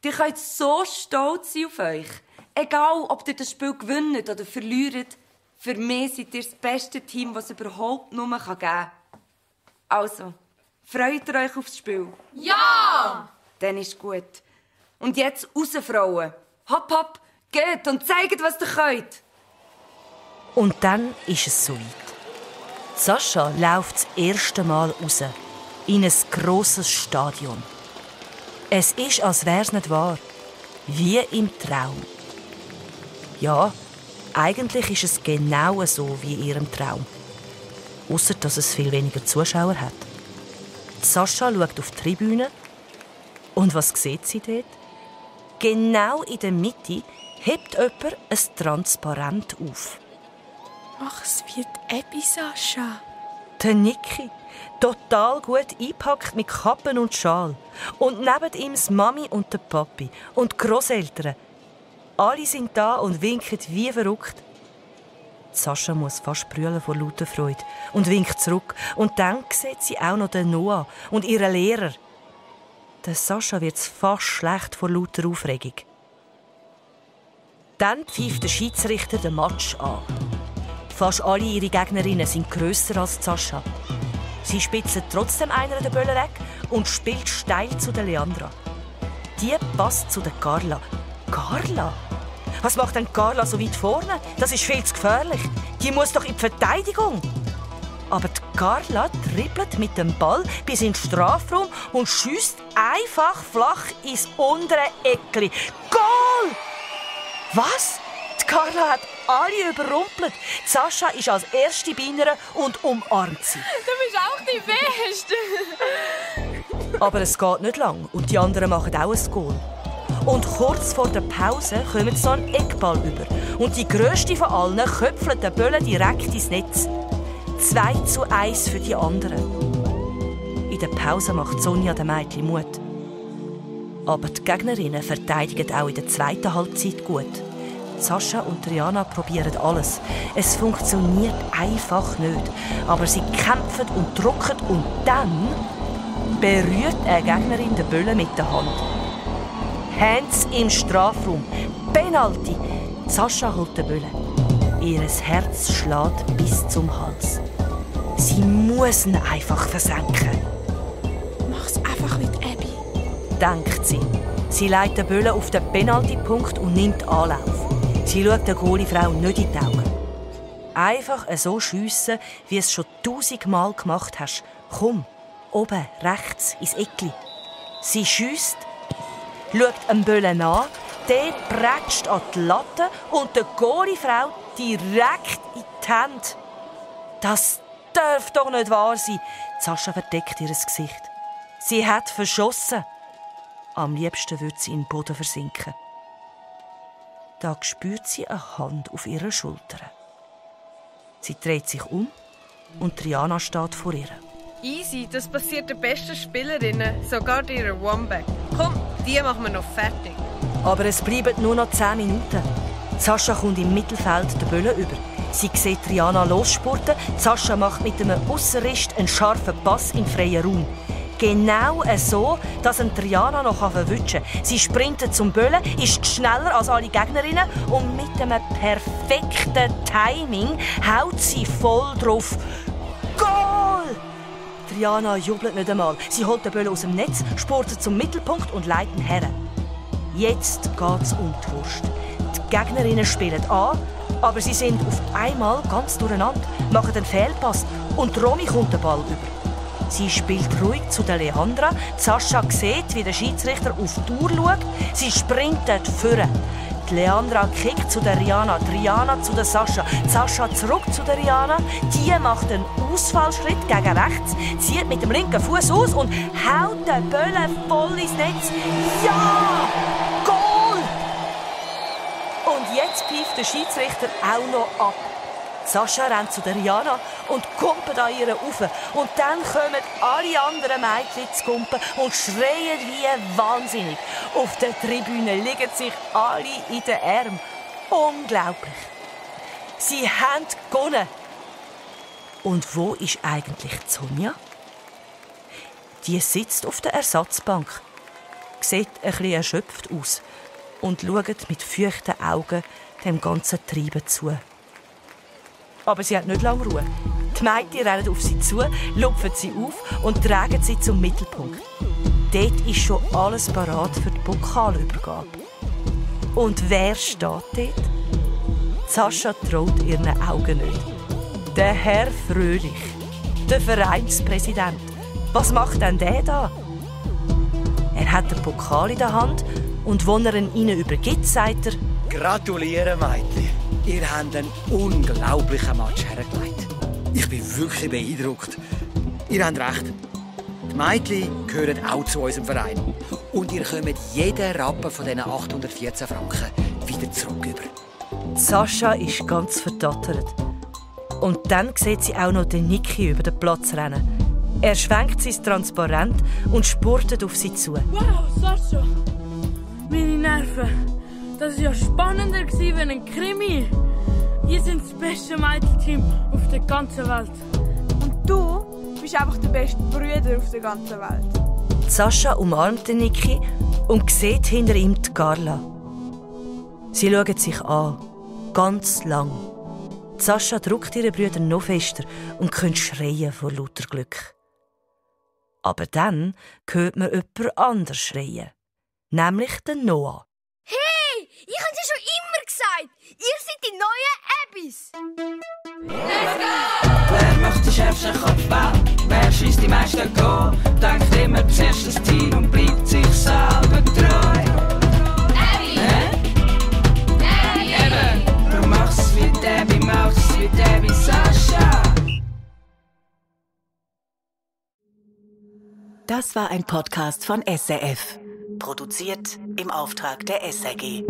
O: Ihr könnt so stolz sein auf euch. Egal, ob ihr das Spiel gewinnt oder verliert, für mich seid ihr das beste Team, das es überhaupt nur geben kann. Also, freut ihr euch aufs Spiel?
F: Ja!
O: Dann ist gut. Und jetzt raus, Frauen. Hopp, hopp, geht und zeigt, was ihr könnt.
C: Und dann ist es soweit. Sascha läuft das erste Mal raus. In ein grosses Stadion. Es ist, als wäre es nicht wahr. Wie im Traum. Ja, eigentlich ist es genau so wie in ihrem Traum. Ausser, dass es viel weniger Zuschauer hat. Sascha schaut auf die Tribüne. Und was sieht sie dort? Genau in der Mitte hebt jemand ein Transparent auf.
E: Ach, es wird Abby, Sascha.
C: Der Niki, total gut eingepackt mit Kappen und Schal. Und neben ihm die Mami und der Papi und die Grosseltern. Alle sind da und winken wie verrückt. Sascha muss fast brüllen vor lauter Freude und winkt zurück. Und dann sieht sie auch noch den Noah und ihren Lehrer. Der Sascha wird fast schlecht vor lauter Aufregung. Dann pfeift der Schiedsrichter den Match an. Fast alle ihre Gegnerinnen sind grösser als Sascha. Sie spitzen trotzdem einer den Böllen weg und spielt steil zu der Leandra. Die passt zu der Carla. Carla? Was macht denn Carla so weit vorne? Das ist viel zu gefährlich. Die muss doch in die Verteidigung. Aber die Carla dribbelt mit dem Ball bis in den Strafraum und schießt einfach flach ins untere Eckli. Goal! Was? Die Carla hat alle überrumpelt. Sascha ist als erste bei ihr und umarmt sie.
F: Du bist auch die Beste.
C: Aber es geht nicht lang und die anderen machen auch ein Goal. Und kurz vor der Pause kommen sie so einen Eckball über. Und die grösste von allen köpfelt den Böllen direkt ins Netz. 2:1 für die anderen. In der Pause macht Sonja den Mädchen Mut. Aber die Gegnerinnen verteidigen auch in der zweiten Halbzeit gut. Sascha und Triana probieren alles. Es funktioniert einfach nicht. Aber sie kämpfen und drücken und dann berührt eine Gegnerin den Böllen mit der Hand. Hands im Strafraum. Penalty. Sascha holt den Böllen. Ihr Herz schlägt bis zum Hals. Sie muss ihn einfach versenken.
E: Mach's einfach mit Abby,
C: denkt sie. Sie legt den Böllen auf den Penaltypunkt und nimmt Anlauf. Sie schaut der Goalie-Frau nicht in die Augen. Einfach so schiessen, wie es schon 1000-mal gemacht hast. Komm, oben, rechts, ins Eckli. Sie schiesst, schaut den Böllen an, der prätscht an die Latte und der Goalie-Frau direkt in die Hände. Das darf doch nicht wahr sein. Sascha verdeckt ihr Gesicht. Sie hat verschossen. Am liebsten würde sie in den Boden versinken. Da spürt sie eine Hand auf ihrer Schulter. Sie dreht sich um und Triana steht vor ihr.
J: Easy, das passiert den besten Spielerinnen, sogar ihrer Womback. Komm, die machen wir noch fertig.
C: Aber es bleiben nur noch 10 Minuten. Sascha kommt im Mittelfeld den Böllen über. Sie sieht Triana losspurten. Sascha macht mit einem Aussenrist einen scharfen Pass in freien Raum. Genau so, dass Triana noch verwutschen kann. Sie sprintet zum Böllen, ist schneller als alle Gegnerinnen und mit einem perfekten Timing haut sie voll drauf. Goal! Triana jubelt nicht einmal. Sie holt den Böllen aus dem Netz, spurtet zum Mittelpunkt und leitet ihn her. Jetzt geht's um die Wurst. Die Gegnerinnen spielen an, aber sie sind auf einmal ganz durcheinander, machen einen Fehlpass und Romy kommt den Ball über. Sie spielt ruhig zu der Leandra. Sascha sieht, wie der Schiedsrichter auf die Uhr schaut. Sie sprintet vorne. Die Leandra kickt zu der Rihanna, die Rihanna zu der Sascha. Sascha zurück zu der Rihanna. Die macht einen Ausfallschritt gegen rechts, zieht mit dem linken Fuß aus und haut den Böllen voll ins Netz. Ja! Goal! Und jetzt pfeift der Schiedsrichter auch noch ab. Sascha rennt zu der Rihanna und kumpelt an ihr rauf. Und dann kommen alle anderen Mädchen zu kumpen und schreien wie wahnsinnig. Auf der Tribüne liegen sich alle in den Armen. Unglaublich. Sie haben gewonnen. Und wo ist eigentlich Sonja? Die sitzt auf der Ersatzbank. sieht ein bisschen erschöpft aus und schaut mit feuchten Augen dem ganzen Treiben zu. Aber sie hat nicht lange Ruhe. Die Mädchen rennen auf sie zu, lupfen sie auf und tragen sie zum Mittelpunkt. Dort ist schon alles bereit für die Pokalübergabe. Und wer steht dort? Sascha traut ihren Augen nicht. Der Herr Fröhlich, der Vereinspräsident. Was macht denn der da? Er hat den Pokal in der Hand und als er ihn ihnen übergibt, sagt er:
L: Gratuliere, Mädchen. Ihr habt einen unglaublichen Match hergelegt. Ich bin wirklich beeindruckt. Ihr habt recht. Die Mädchen gehören auch zu unserem Verein. Und ihr kommt jeden Rappen von diesen 814 Franken wieder zurück über.
C: Sascha ist ganz verdattert. Und dann sieht sie auch noch den Niki über den Platz rennen. Er schwenkt sein Transparent und spurtet auf sie zu.
I: Wow, Sascha! Meine Nerven! Das war ja spannender wie ein Krimi. Wir sind das beste Mädchenteam auf der ganzen Welt.
E: Und du bist einfach der beste Bruder auf der ganzen Welt.
C: Sascha umarmt den Niki und sieht hinter ihm die Carla. Sie schauen sich an, ganz lang. Sascha drückt ihre Brüder noch fester und kann schreien vor lauter Glück. Aber dann hört man jemand anders schreien, nämlich den Noah.
G: Hey, ich habe es ja schon immer gesagt. Ihr seid die neuen Abbys.
A: Let's go! Wer macht den schärfsten Kopfball? Wer schießt die meisten Goal? Denkt immer zuerst das Team und bleibt sich selber treu. Abby! Abby! Eben! Darum mach's wie Abby, mach's wie Abby, Sascha!
P: Das war ein Podcast von SRF. Produziert im Auftrag der SRG.